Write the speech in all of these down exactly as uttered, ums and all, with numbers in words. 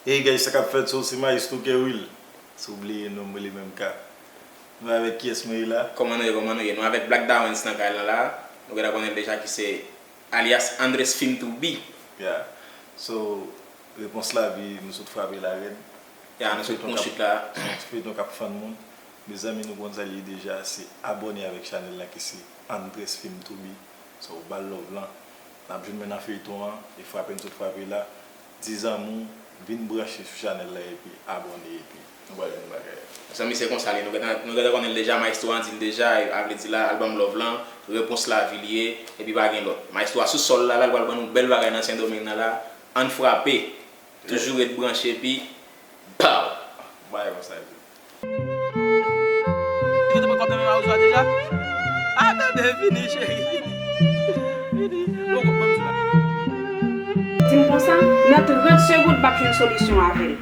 Hey guys, sa k ap fèt? So, se Maestro Kerwil. Si w bliye non m, rele menm ka. Nou avèk kiyès mwen ye la? Kòman nou ye, kòman nou ye? Nou avèk Black Dawens nan kay lan la. Nou gentan konnen l deja ki se alyas Andres Film to Be. Yeah. So, Repons Lavi, nou sot frape la rèd. Yeah, nou sot pran chit la. Se yon ti feyton k ap fann moun. Mezanmi, nou konn sa l ye deja, se abòne avèk chanèl la ki se Andres Film to Be. So, ba l love lan. N ap jwenn mwen nan feyton an, e frape n sot frape la. Di zanmi w, vin branche sou chanèl la epi abòne epi nou pral jwenn bagay. Zanmi, se konsa l ye, nou gentan, nou gentan konnen l deja, Maestro an di l deja, e, a vle di la, album Love lan, Repons Lavi l ye, epi pa gen lòt. Maestro a sou sòl la, la, l pral ban nou bèl bagay nan Sendomeng nan la, ann frape. Toujou ret branche epi pow! Bay konsa epi. Li te pran kòb nan men mawozo a deja? Ah bebe, vini cheri, vini. Vini. Bon, bon, bon, bon. Di m konsa, nan trant segonn m ap jwenn solisyon avè l.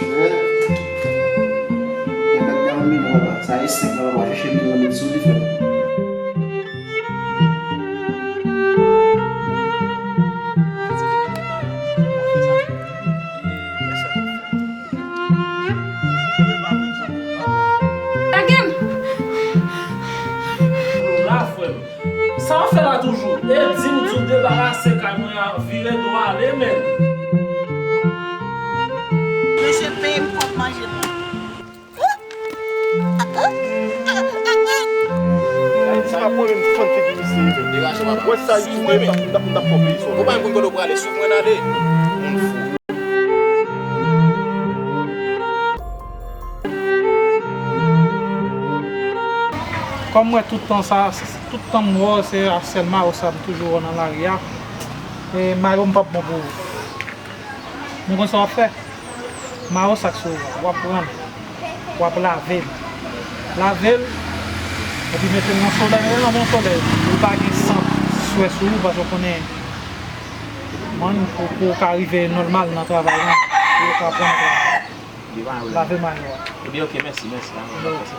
Chè. Gen bèt nan menm mwen la. Sa e senk la, w ap chèche mil nan mil sou li fè. Lage m! La, frè m. Sa w ap fè la toujou? E di m di w debarase kay mwen an, vire do ale, menn. Mesye peye m kòb manje m. Ayiti pa pwoblèm fann figi misye. Wè sa Ayiti, m t ap, m t ap, m t ap fè w peye sa. Ou pa menm konn kote w prale, swiv mwen n ale. Moun fou. Kòm m wè tout tan sa, tout tan m wè w, se sèl mayo sa m toujou wè w nan lari a. E mayo m p ap bon pou ou. Nou konn sa w ap fè? Mayo sa k sou ou a, w ap pran l, w ap lave l. Lave l, epi mete l nan solèy, mete l nan bon solèy. Pou l pa gen sant swè sou ou, paske w konnen, man, pou, pou w ka rive nòmal nan travay lan, pou w ka pran travay. Lave mayo a. Ebyen, ok, mèsi, mèsi. Mèsi.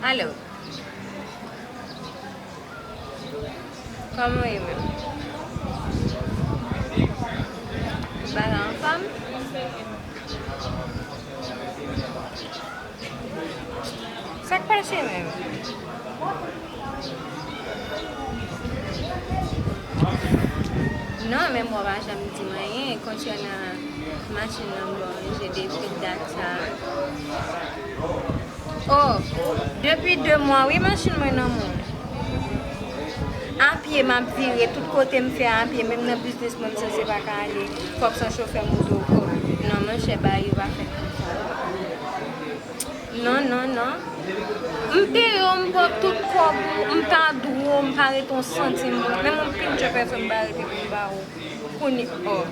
Alo. Kòman w ye menm? Bagay anfòm? Sa k pase menm? Non, men mwen pa janm di m anyen konsènan machin nan m ba w je depi dat sa. Oh, depi de mwa wi machin mwen nan men w. A pye m ap vire, tout kote m fè a pye, menm nan biznis mwen m sanse pa ka ale, fòk se yon chofè moto. Oh, non monchè, bagay yo pa fèt konsa. Non, non, non. M peye w, m pran tout kòb ou, m pa dwe w, m pa rete yon santim. Menm yon pinch pèsòn m pa rete pou m ba w. Kounye, oh.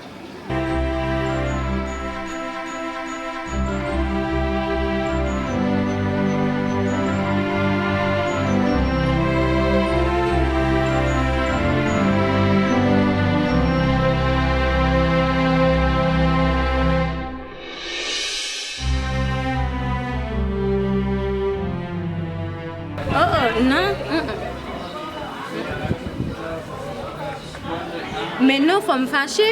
Oh, oh, non. Mm, mm. Men non, fò m fache.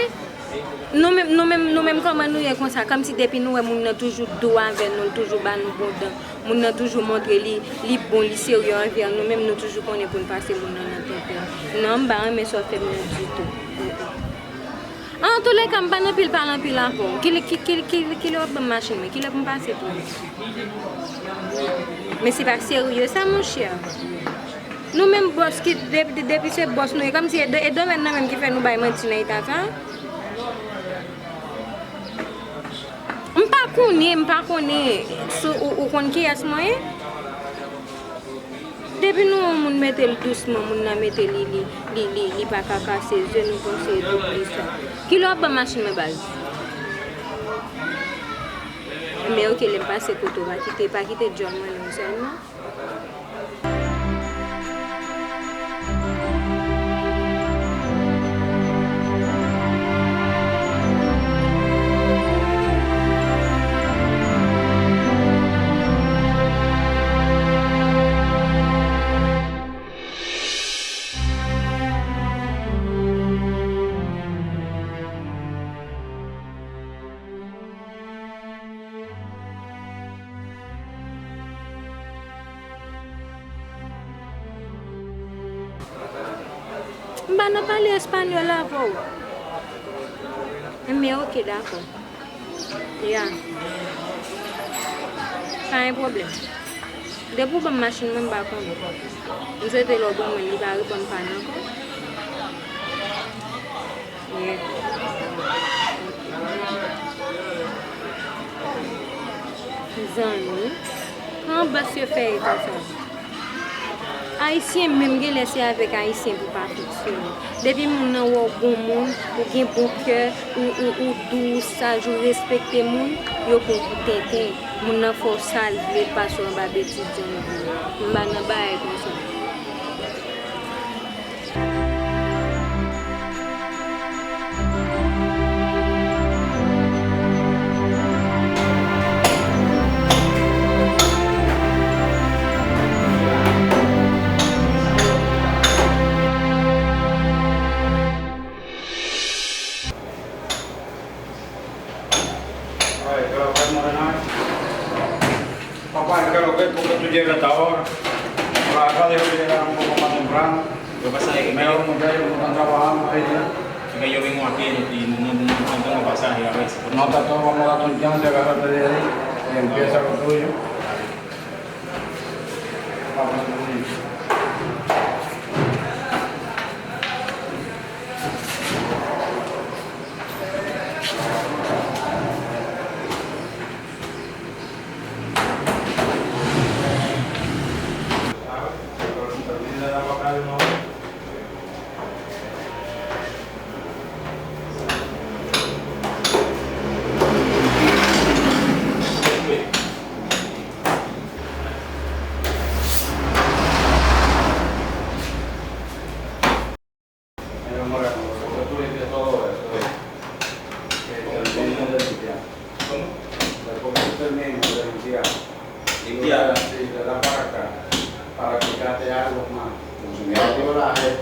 Nou menm, nou menm, nou menm, kòman nou ye konsa? Kòmsi depi nou wè moun nan toujou dou avè nou, l toujou ba nou bon dan. Moun nan toujou montre li, li bon, li serye anvè nou, menm nou toujou konnen pou n pase moun nan nan tenten. Non, m pa renmen sa w fè m nan ditou. Antouleka, m pa nan pil pale anpil avè w. Ki, ki, ki, ki, ki lè w ap ban m machin mwen? Ki lè pou m pase pou ou? Men se pa serye sa, monchè. Nou menm bòs ki, de, de, depi se bòs nou ye, kòmsi e, e domèn nan menm ki fè nou bay manti nan eta sa. M pa konnen, m pa konnen si ou, ou konn kiyès mwen ye. Depi nou wè yon moun mete l dousman, moun nan mete li, li, li, li, li pa ka kase ze, nou panse e tout li sa. Ki lè w ap ban m machin mwen, baz? Men oke, lè m pase kote w, pa kite, pa kite djòl mwen non sèlman. M pa nan pale espanyòl avè w. Men oke, dakò. Ya. Pa gen pwoblèm. Depi w ban m machin mwen, m pa konnen. M swete lè w ban mwen l, li pa reponn pa n ankò. Yeah. Zanmi, kòman bòs yo fè e konsa? Ayisyen menm genlè se avèk Ayisyen pou pa fonksyone. Depi moun nan wè w bon moun, ou gen bon kè, ou, ou, ou dous, ou saj, ou respekte moun, yo pran w pou tenten. Moun nan fè w sa l vle, l pase w anba betiz jan l vle. M pa nan bagay konsa. Ay, que lo ves, morena. Papá, que lo ves, porque tú llegas hasta ahora. Por acá dejó de llegar un poco más temprano. Lo que pasa es que me, los muchachos no están trabajando ahí, ¿eh? Es que yo vengo aquí y no, no, no, no tengo pasaje a veces. No, está todo, vamos a darte un chance, agárrate de ahí y empieza lo tuyo. ¿Cómo? El mismo del día. El día. Sí, de la para acá. Yo la, eh,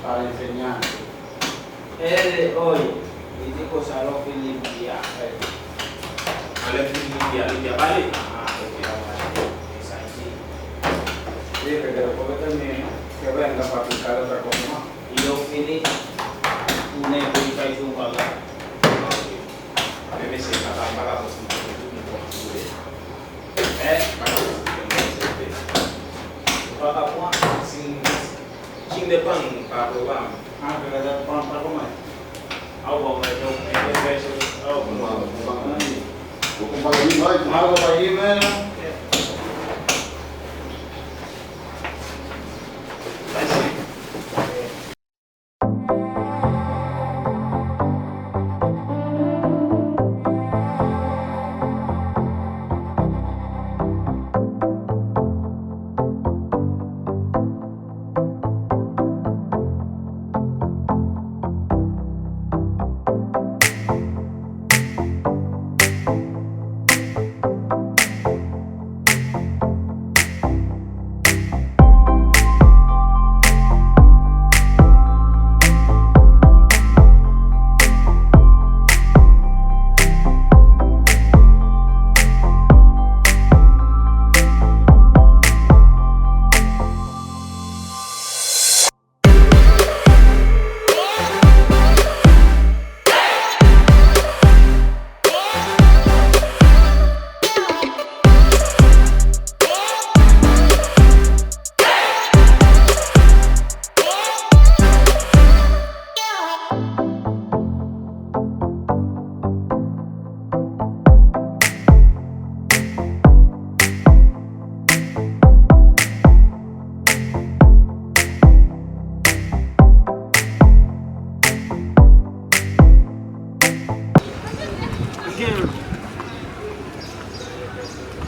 pale fenyan. Eh, oi, li di konsa lè w fin li di a. Anlè fini li di a, li di a pale. Ah, ok, a mache. E sa iti. Li fè gade konpetè men, fè bay nan pa pou kale ta konpman. Lè w fini, tounen pou li fè yon bagay. Ok. Men mesye, papa, m pa ka pran sou mwen, tout moun konn si vle. Men, pa ka pran sou mwen, se vle. Ou pa ka pran, si King de Pang pa pwogram. Ah, que la de Pang pa kòman? Ah, bon, ben, donc, eh, eh, ben, c'est, oh, bon. Bon, bon, bon. Bon, bon, bon, bon, bon, bon. Merci.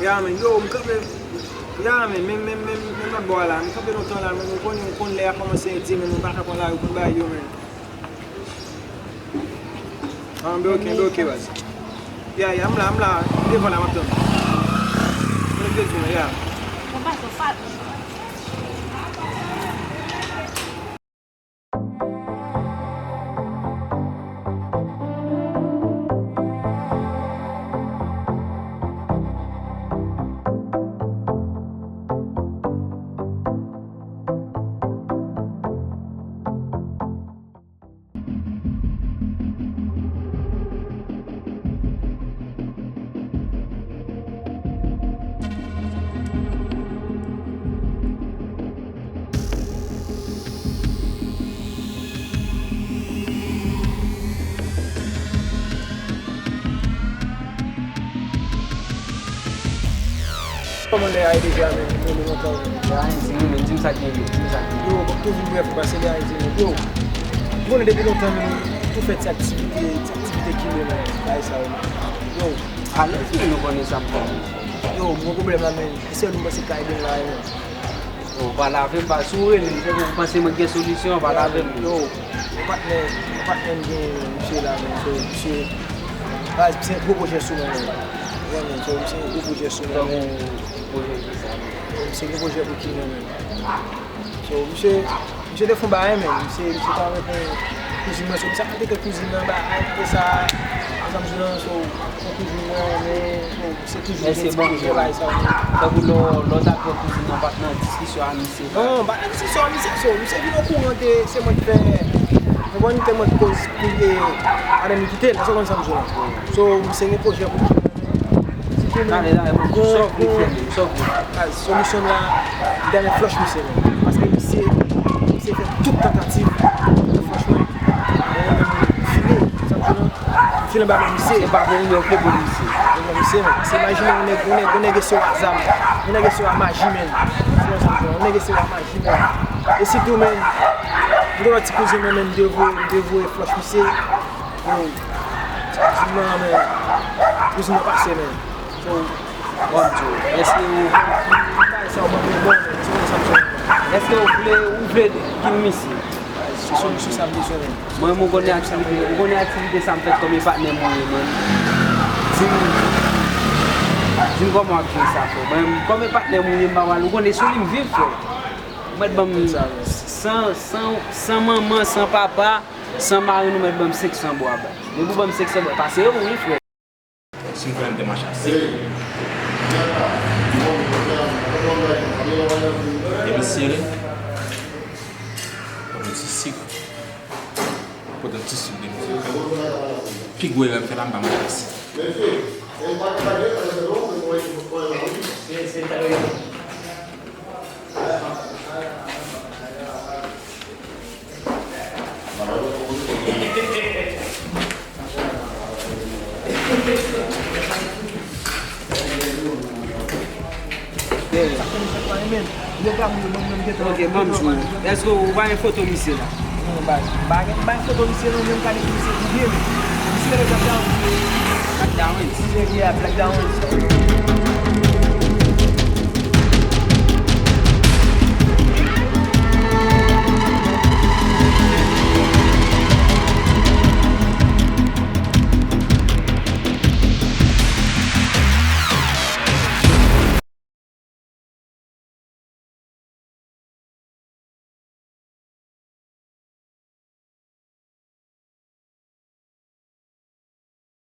Ya, men, yo, m kanpe. Ya, men, men, men, men, men lòt bò a la. M kanpe lontan la, men, ou konnen, ou konn lè a kòmanse di, men, m pa ka pran lari pou m bay yo, men. Ah, ben, ok, ben, ok, baz. Ya, ya, m la, m la. Devan la, m ap tann. Mwen te di, ya. Kòman lè a ye deja, men, nou, nou, nou, nou. Lè a ye, di m, men, di m sa k gen, di m sa k gen. Yo, m ap tou vin brèf, paske lè a ye, di m, yo. M konnen depi lontan, men, nou tou fè ti aktivite, ti aktivite ki men, men, bagay sa yo, men. Yo. Alèz, men, nou konnen sa m fè. Yo, m gon pwoblèm la, men. Eseye nou panse ka ede m la, men. Bon, pale avè m, pa, si w rele m, fè m panse mwen gen solisyon, pale avè m. Yo, yon patnè, yon patnè m gen misye la, men, so, misye, baz, misye gen gwo pwojè sou men, men. Wè, men, so, misye gen gwo pwojè sou men, men. Pwojè ki sa? Yo, misye gen pwojè pou ki men, men. So, misye, misye te fon bagay, men, misye, misye ta reponn kouzin mwen, so, misye ap koute kouzin nan, bagay, koute sa, sa m di lan, so, Tankou jwenn mwen, men, bon, se toujou gen ti pwojè bagay sa yo. Tankou lè w, lè w t ap wè kouzin nan, w pa t nan diskisyon a misye? Non, m pa t nan diskisyon a misye, so, misye vin okouran ke se mwen ki fè, konprann, ke mwen ki koz pou, e, madanm li kite l, èske w konn sa m di w la? So, misye gen pwojè pou li. Talè, talè, mwen di, sa w vle fè menm, sa w vle. Solisyon m la, m ta renmen flòch misye menm. Paske misye, misye fè tout tantativ pou flòch mwen. Mwen menm, m fini, sa m di w la. Fil anba men misye. Se pa pou ou, men ou fè pou misye. Pou misye, men. Se imajine yon nèg, yon nèg, yon nèg resi a zam. Yon nèg resi a maji, men. Se yon zam, yon nèg resi a maji, men. E sitou, men, m gen yon ti kouzin mwen, men, m te voye, m te voye flòch misye. Yo, ti kouzin nan, men, kouzin nan pase, men. So, bon, Djo, èske ou, bagay sa yo ban mwen bon, men, se konn sa m fè. Èske ou vle, ou vle kil misye? Se solisyon sa m bezwen, men. Mwen, mwen konnen aktivite, mwen konnen aktivite sa m fè kòm e patnè mwen ye, men. Di m, di m kòman w ap jere sa, frè. Mwen, kòm e patnè mwen ye, m pa pral, ou konnen sou li m viv, frè. Ou mèt ban m sa, men. San, san, san manman, san papa, san mari, nou mèt ban m senk san bwa, baz. Depi w ban m senk san bwa, pase yo pou wi, frè. Si m fè m te mache ase. Epi sere. Pote ti sik. Pote ti sik de misye. Pi gwo erè m fè la, m pa mache ase. Ok, ban m sou. Èske ou pa gen foto misye la? Non, baz. M pa gen, m pa gen foto misye non, men m ka di misye goute li. Misye rele Black Dawens. Black Dawens? Misye rele Black Dawens.